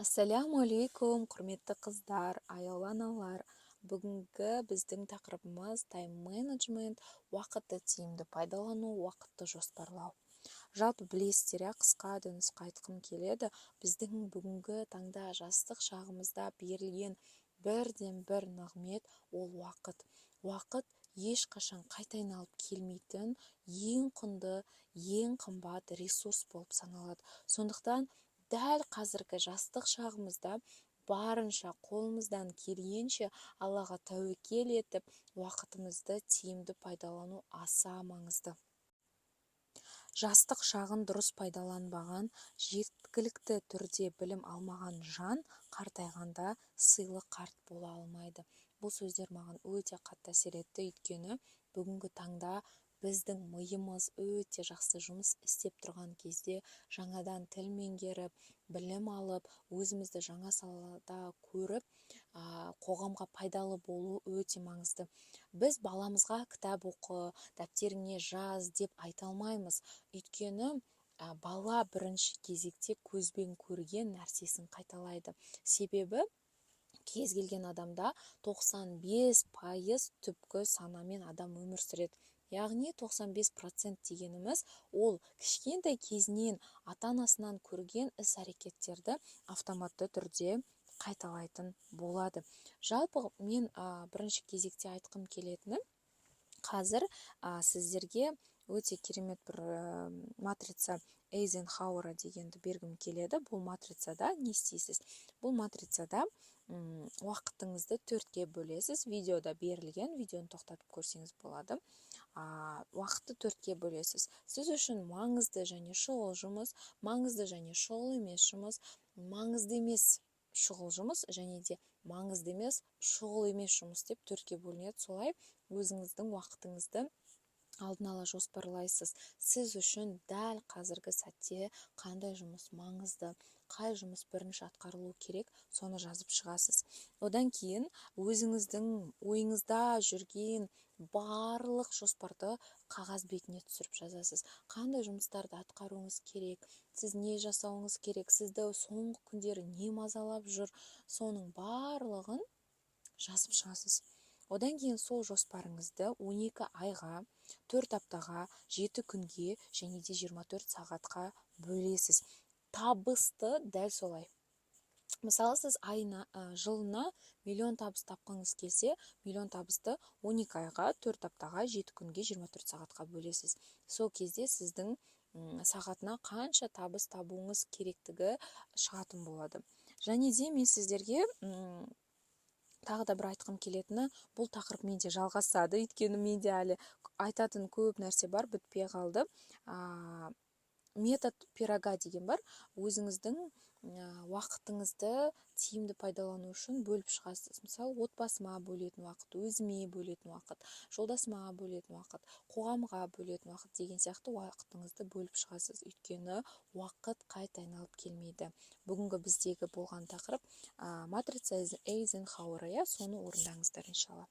Ассаляму алейкум, құрметті қыздар, аяулы аналар. Бүгінгі біздің тақырыбымыз тайм-менеджмент, уақытты тиімді пайдалану, уақытты жоспарлау. Жалпы білесіздер, иә, қысқа да нұсқа айтқым келеді. Біздің бүгінгі таңда жастық шағымызда берілген бірден бір нығмет ол уақыт. Уақыт ешқашан қайта айналып келмейтін ең құнды, ең қымбат ресурс болып саналады. Сондықтан дәл қазіргі жастық шағымызда барынша қолымыздан келгенше Аллаға тәуекел етіп, уақытымызды тиімді пайдалану аса маңызды. Жастық шағын дұрыс пайдаланбаған, жеткілікті түрде білім алмаған жан қартайғанда сыйлы қарт бола алмайды. Бұл сөздер маған өте қатты әсер етті, өйткені бүгінгі таңда біздің миымыз өте жақсы жұмыс істеп тұрған кезде жаңадан тіл меңгеріп, білім алып, өзімізді жаңа салада көріп, қоғамға пайдалы болу өте маңызды. Біз баламызға кітап оқы, дәптеріңе жаз деп айта алмаймыз, өйткені бала бірінші кезекте көзбен көрген нәрсесін қайталайды. Себебі кез келген адамда 95% түпкі санамен адам өмір сүреді. Яғни 95% дегеніміз ол кішкентай кезінен ата-анасынан көрген іс-әрекеттерді автоматты түрде қайталайтын болады. Жалпы мен бірінші кезекте айтқым келетіні, қазір сіздерге өте керемет бір матрица Эйзенхауэра дегенді бергім келеді. Бұл матрицада не істейсіз? Бұл матрицада уақытыңызды 4-ке бөлесіз. Видеода берілген, видеоны тоқтатып көрсеңіз болады. Уақытты 4-ке бөлесіз. Сіз үшін маңызды және шұғыл жұмыс, маңызды және шұғыл емес жұмыс, маңызды емес шұғыл жұмыс және де маңызды емес шұғыл емес жұмыс деп 4-ке бөлінеді. Солай өзіңіздің уақытыңызды алдын ала жоспарлайсыз. Сіз үшін дәл қазіргі сәтте қандай жұмыс маңызды, қай жұмыс бірінші атқарылу керек, соны жазып шығасыз. Одан кейін өзіңіздің ойыңызда жүрген барлық жоспарды қағаз бетіне түсіріп жазасыз. Қандай жұмыстарды атқаруыңыз керек, сіз не жасауыңыз керек, сізді соңғы күндері не мазалап жүр, соның барлығын жазып шығасыз. Одан кейін сол жоспарыңызды 12 айға, 4 аптаға, 7 күнге және де 24 сағатқа бөлесіз. Табысты дәл солай. Мысалы, сіз жылына миллион табыс тапқыңыз келсе, миллион табысты 12 айға, 4 аптаға, 7 күнге, 24 сағатқа бөлесіз. Сол кезде сіздің сағатына қанша табыс табуыңыз керектігі шығатын болады. Және де мен сіздерге тағы да бір айтқым келетіні, бұл тақырып менде жалғасады, өйткені менде әлі айтатын көп нәрсе бар, бітпей қалды. Метод пирога деген бар. Өзіңіздің уақытыңызды тиімді пайдалану үшін бөліп шығасыз. Мысалы, отбасыма бөлетін уақыт, өзіме бөлетін уақыт, жолдасыма бөлетін уақыт, қоғамға бөлетін уақыт деген сияқты уақытыңызды бөліп шығасыз. Өйткені уақыт қайта айналып келмейді. Бүгінгі біздегі болған тақырып, матрица Эйзенхауэра, иә, соны орындаңыздар иншалла.